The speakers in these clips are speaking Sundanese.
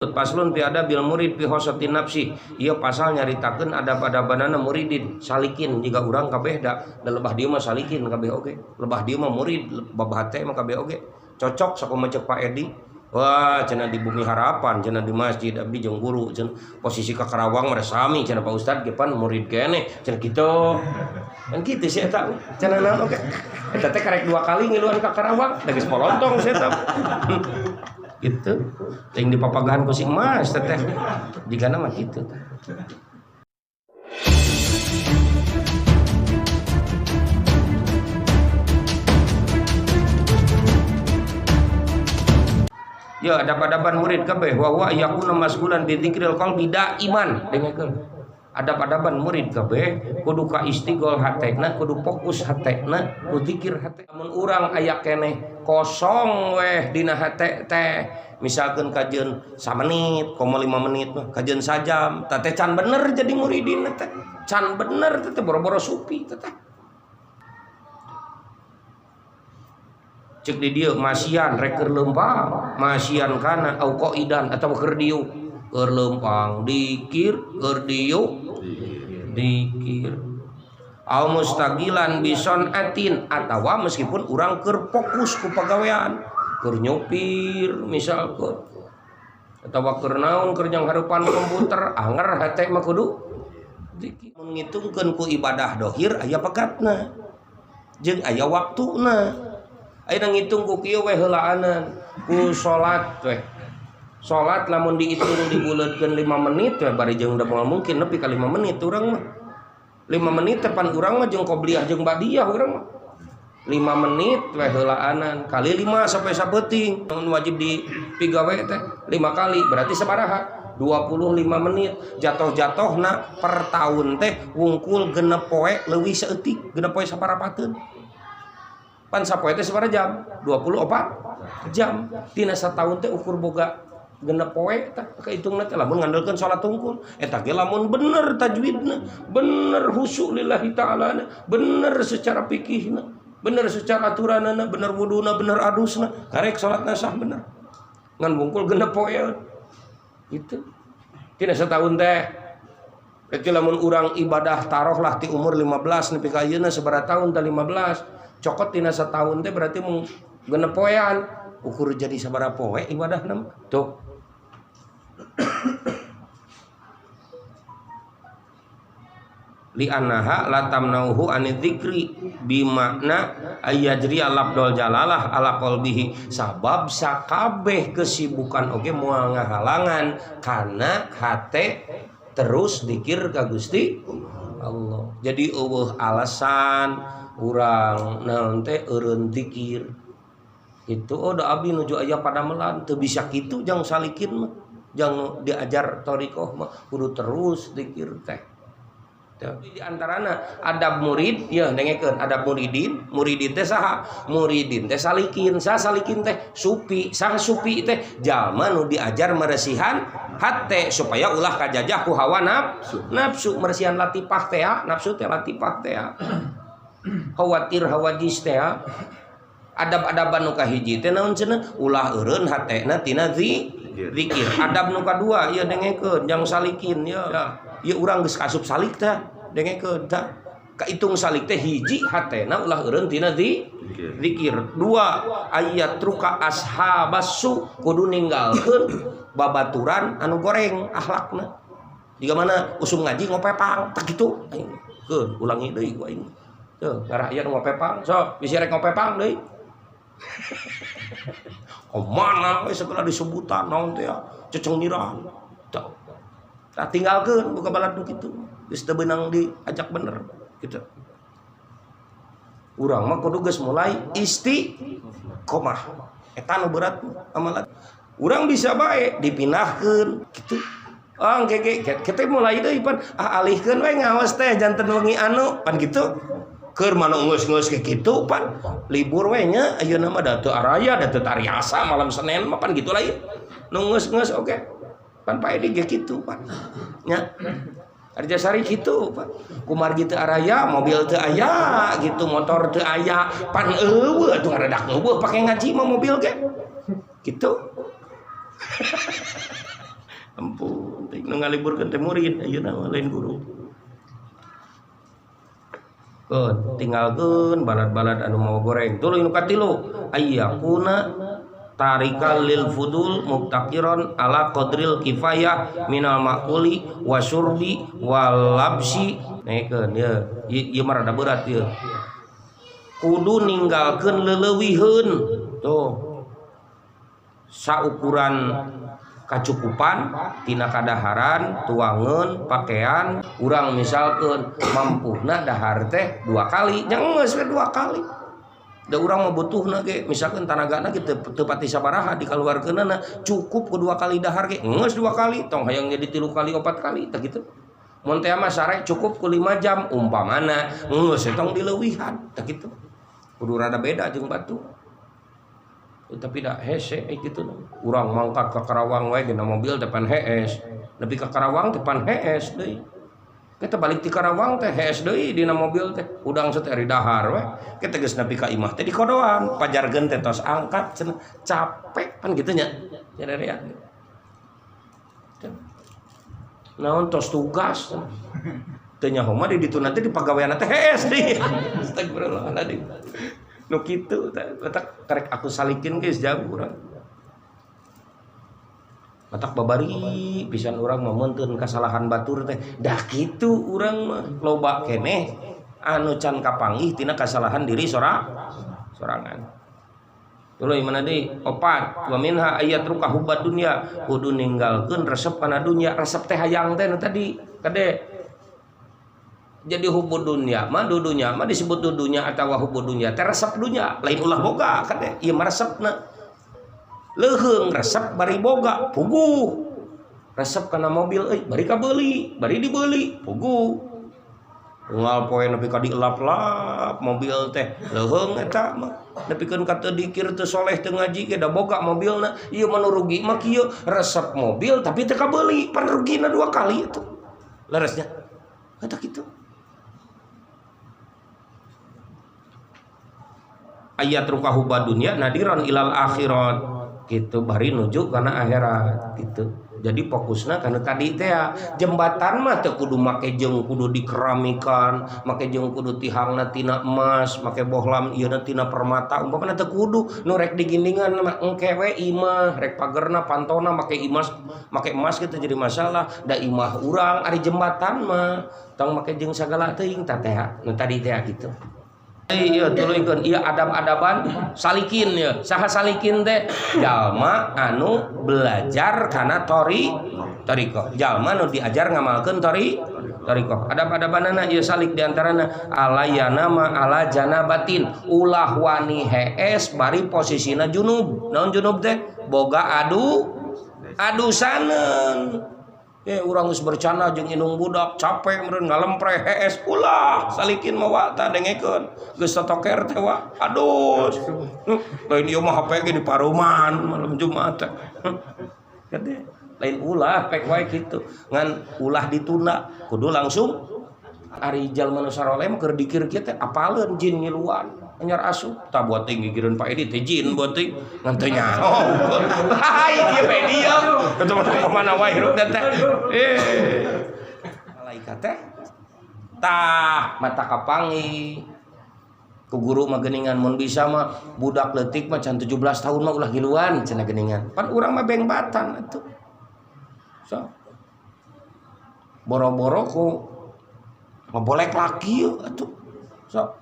Paslon fi adabil murid fi khosatin nafsi. Ieu pasal nyaritakeun adab-adabanana muridin salikin jika urang kabeh da lebah dieu mah salikin kabeh oge. Lebah dieu mah murid babah hate mah kabeh oge. Cocok sakumaha cek Pak Edi. Wah, cenah di Bumi Harapan, cenah di masjid abdi jeung guru, cenah posisi ka Karawang mah sami cenah Pak Ustad ge pan murid keneh cenah kitu. Kan kitu sih eta cenah naon oge. Eta teh karek dua kali ngiluan ka Karawang, da geus polontong sih eta. Gitu. Ting dipapagahan ku si emas teteh. Jigana mah kitu teh. Ya adab-adaban murid kabeh wa huwa yakuna masghulan bi dzikril qalbi daiman dengekeun. Adab-adaban murid kabeh kudu ka istighol hatena, kudu fokus hatena, ku zikir hate. Lamun urang aya keneh kosong weh dina hate teh, misalkeun kajeun samenit, komo 5 menit mah, kajeun sajam, tah teh can bener jadi muridin teh. Can bener teh boro-boro supi teh. Cek di dieu masian rek keur leumpang, masian kana au qaidan atawa keur diuk, keur leumpang dikir, keur diuk dikir. Au mustagilan bison atin atawa meskipun urang keur fokus ku pagawean, keur nyopir misalkeun atawa keur naon keur jang hareupan komputer, anger hate mah kudu dikir. Mun ngitungkeun ku ibadah dohir aya pegatna jeung aya waktuna. Ayeuna ngitung ku kieu we heulaanan ku salat we. Salat lamun dihitung dibuleutkeun 5 menit we bari jeung da moal mungkin nepi ka 5 menit urang mah. 5 menit teh pan urang mah jeung qobliyah jeung ba'diyah urang mah. 5 menit we heulaanan kali 5 sampai sapeuting. Mun wajib di pigawe teh 5 kali berarti sabaraha? 25 menit. Jatoh-jatohna per tahun teh wungkul genep poe leuwih saeutik, genep poe saparapateun. Pan sapoe teh sabaraha jam? 24 jam. Tina sataun teh ukur boga genep poe tah kaitungna teh lamun ngandelkeun salat tungkul. Eta ge lamun bener tajwidna, bener khusyuk lillahi ta'ala, bener secara fikihna, bener secara aturanana, bener wuduna, bener adusna, karek salatna sah bener. Ngan wungkul genep poe gitu. Tina sataun teh berarti lamun urang ibadah tarohlah ti umur 15 nepi ka ayeuna sabaraha tahun teh 15. Cokot tina setahun teh berarti mung genep poean ukur jadi sabaraha poe ibadahna mah tuh. Li annaha la tamnauhu anid dzikri bimakna ayyajri alabdol jalalah ala qalbihi, sabab sakabeh kesibukan oge moal ngahalangan kana hate terus dikir ka Gusti Allah. Jadi eueuh alasan urang naon teh eureun zikir itu. Oh da abdi nuju aya padamelan teu bisa kitu jang salikin mah, jang nu diajar thariqah mah kudu terus zikir teh. Di antarana adab murid ya dengekeun adab muridin, muridin teh saha? Muridin teh salikin, saha salikin teh supi, saha supi teh jalma nu diajar meresihan hate supaya ulah kajajah ku hawa nafsu. Nafsu meresihan latifah teh, nafsu teh latifah teh. Khawatir hawadis teh. Adab-adaban nu kahiji teh naon cenah? Ulah eureun hatena tina zikir. Adab nu kadua ieu dengekeun jang salikin ya. Ieu urang geus kasup salik teh dengekeun tah. Kaitung salik teh hiji hatena ulah eureun tina zikir. Dua ayat truka ashabasu kudu ninggalkeun babaturan anu goreng akhlakna. Jiga mana usum ngaji ngopepang tah kitu. Aing keun ulangi deui ku aing. Tuh, ngarah ieu ngopepang, sok bisi rek ngopepang deui. Kemana we segala disebutan naon teh ya, cecengiran. Tuh. Tah tinggalkeun buka balad nu kitu. Geus teu beunang diajak bener gitu. Urang mah kudu geus mulai istiqomah. Eta nu berat amalan. Urang bisa bae dipindahkeun kitu. Oh, engke ge kita mulai deui pan ah alihkeun we ngaos teh janten wengi anu pan kitu. Keur mana geus-geus ke kitu pan libur we nya ayeuna mah da teu araya da teu tariasa malam Senin mah pan kitu lain. Nu geus-geus oke. Pan Pak Edi ge kitu pan. Nya. Arjasari kitu pan. Kumargi teu araya, mobil teu aya gitu, motor teu aya, pan eueuh atuh ngaredak eueuh pake ngaji mah mobil ge. Kitu. Ampun, teh nu ngaliburkeun teh murid ayeuna mah lain guru. Keun, tinggalkeun balad-balad anu mau goreng. Tuluy nu katilu, ayyakuna tarikal lil fudul mubtakiron ala qadril kifayah minal makuli wasurbi walabsi. Naikeun ye, ieu mah rada berat ieu. Kudu ninggalkeun leleuwiheun. Tuh. Saukuran kacukupan tina kadaharan, tuangeun, pakaian, urang misalkeun mampuhna dahar teh 2 kali, nya geus we 2 kali. Da urang mah butuhna ge misalkeun tanagana ge teu pati sabaraha dikaluarkeunana, cukup ku 2 kali dahar ge geus 2 kali, tong hayang jadi 3 kali 4 kali tah kitu. Mun teh mah sare cukup ku 5 jam umpamana, geus tong dileuwihan tah kitu. Kudu rada beda jeung batu. Tapi dah hese gitu. Urang mangkat ke Karawang wae dina mobil depan hees. Nepi ka Karawang depan hees deui. Kita balik ti Karawang teh hees deui dina mobil teh. Udang teh ari dahar we. Kita geus nepi ka imah teh di kodoan. Pajargeun teh tos angkat cenah capek pan kitu nya. Nyarerean. Naon tos tugas. Teu nyaho mah di ditu nanti di pagawean teh hees deui. Astagfirullahaladzim. Nu kitu teh batak karek aku salikin geus jago urang. Batak babari pisan urang mah meunteun kasalahan batur teh. Dah kitu urang mah loba keneh anu can kapanggih tina kasalahan diri sorangan. Tuluy mana deui? Opat wa minha ayatruka hubbad dunya, kudu ninggalkeun resep kana dunya. Resep teh hayang teh nu tadi kade. Jadi hubud dunya mah dudunya mah disebut dudunya atawa hubud dunya teh resep dunya, lain ulah boga kade ieu mah resepna. Leuheung resep bari boga puguh. Resep kana mobil euy bari kabeuli, bari dibeli puguh. Unggal poe nepi ka dielap-lap mobil teh leuheung eta mah. Nepikeun ka teu dikir teu soleh teu ngaji ge da boga mobilna. Ieu mah nu rugi mah kieu resep mobil tapi teu kabeuli, pan rugina 2 kali itu. Leresnya. Eta kitu. Ayat rukahuba dunya nadiran ilal akhirat gitu bari nuju kana akhirat gitu. Jadi fokusna kana tadi teh ya, jembatan mah teu kudu make jeung kudu dikeramikan, make jeung kudu tihangna tina emas, make bohlam ieu na tina permata, umpamana teu kudu nu rek digindingan mah engke we imah, rek pagerna pantona make emas, make emas gitu jadi masalah. Da imah urang ari jembatan mah tong make jeung sagala teuing tah teh nu tadi teh gitu. Iya tuluykeun ieu adab-adaban salikin ya. Saha salikin teh? Jalma anu belajar kana thariqah. Jalma nu diajar ngamalkeun thariqah. Adab-adabanana ieu salik diantarana alayana ma ala janabatin, ulah wani hees bari posisina junub. Naon junub teh? Boga adusaneun. Urang geus bercanda jeung indung budak capek meureun ngalempre hees ulah salikin mah wa tah dengekeun geus totoker teh wa aduh lain ieu mah HP ge di paruman malam Jumat teh gede lain ulah pek wae kitu ngan ulah ditunda kudu langsung ari jalma nu saroleh mah keur dikir kieu teh apaleun jin ngiluan anyar asup tah buat teh gigireun Pak Edi teh jin buat teh ngan teu nyaho hai ieu Pak Edi ya ketemu ka mana wae hirup teh malaikat teh tah mata kapangi ku guru mah geuningan mun bisa mah budak leutik mah can 17 tahun mah ulah ngiluan cenah geuningan pan urang mah bengbatan atuh so boro-boro ku ngabolek laki atuh so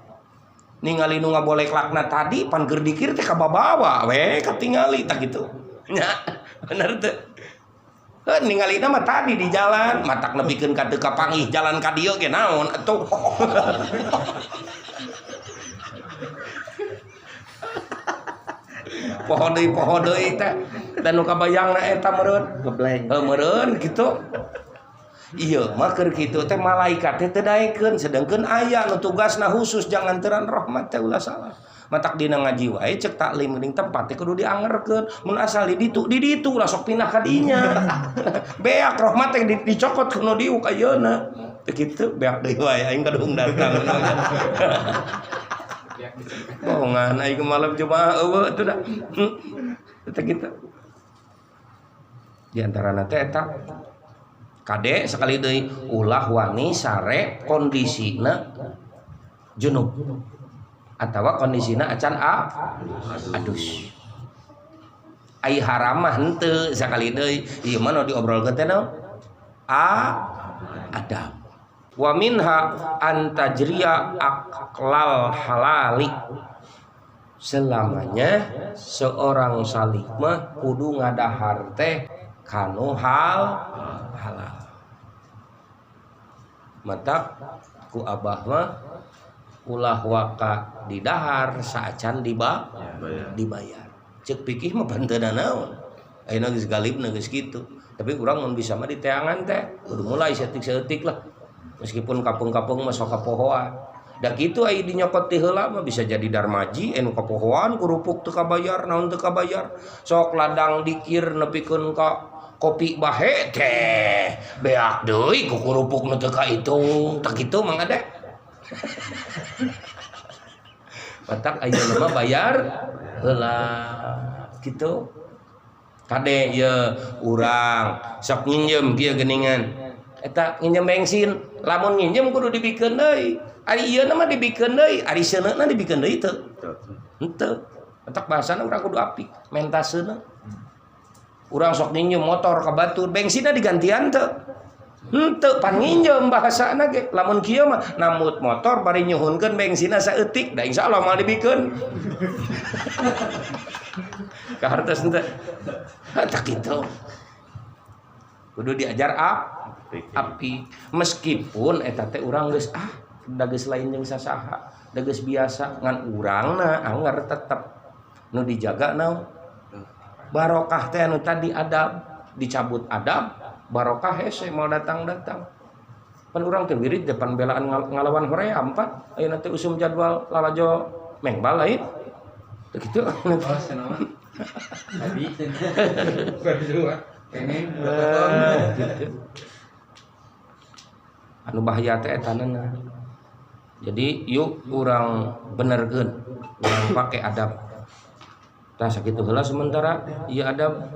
ningali nu ngabolek lakna tadi pan keur dikir teh kababawa we katingali tah kitu nya bener teu heuh ningalina mah tadi di jalan matak nepikeun ka teu kapanggih jalan ka dieu ge naon atuh poho deui teh da nu kabayangna eta meureun ngebleng heuh meureun kitu. Iya mah keur kitu teh malaikat teh teu daekeun sedengkeun aya nu tugasna khusus jangan teran rahmat teh ulah salah. Matak dina ngaji wae cek taklim geuning tempat teh kudu diangerkeun mun asal di ditu di ditu ulah sok pindah ka dinya. Beak rahmat teh dicokot ku nu diuk ayeuna. Teh kitu beak deui wae aing kadung datang. Bohongan aing malam Jumaah eueuh atuh da. Teh kitu. Di antarana teh eta kade sekali deui ulah wani sare kondisina junub atawa kondisina acan adus. Ai haram mah henteu sakali deui ieu mah nu diobrolkeun teh naon? Adab. Wa minha an tajriya aklal halali. Selamanya seorang salik mah kudu ngadahar teh kanu halal. Matak ku abah mah ulah waka didahar saacan dibayar. Cek pikih mah pan teu naon. Ayeuna geus galibna geus kitu. Tapi urang mun bisa mah diteangan teh kudu mulai saeutik-saeutik lah. Meskipun kapeung-kapeung mah sok kapohoan. Da kitu aya dinyokot ti heula mah bisa jadi darmaji anu kapohoan kerupuk teu kabayar naon teu kabayar. Sok ladang dikir nepikeun ka kopi bahe teh beak deui ku kerupuk nu teu kaitung. Tah kitu Mang Ade. Batak ayeuna mah bayar heula kitu. Kade ye urang sok nginjem kieu geuningan. Eta nginjem bensin, lamun nginjem kudu dibikeun deui. Ari ieu mah dibikeun deui, ari seuneuna dibikeun deui teu. Henteu. Matak bahasana urang kudu apik, menta seuneu. Urang sok nginjem motor ka batur, bensinna digantian teu? Henteu, pan nginjem bahasana ge. Lamun kieu mah nambut motor bari nyuhunkeun bensinna saeutik, da insyaallah moal dibikeun. Kahartos henteu? Tah kitu. Kudu diajar api meskipun eta teh urang geus da geus lain jeung sasaha, da geus biasa ngan urangna anger tetep nu dijaga naon? Barokah teh anu tadi adab, dicabut adab, barokah hese mau datang-datang. Pan urang teh wirid depan belaan ngalawan hoream pan. Ayeuna teh usum jadwal lalajo mengbal lain. Teu kitu. Oh, senang. Tadi. Pengen gitu. Anu bahaya teh etanana. Jadi yuk urang benerkeun, urang pake adab. Tah sakitu heula sementara ieu adab.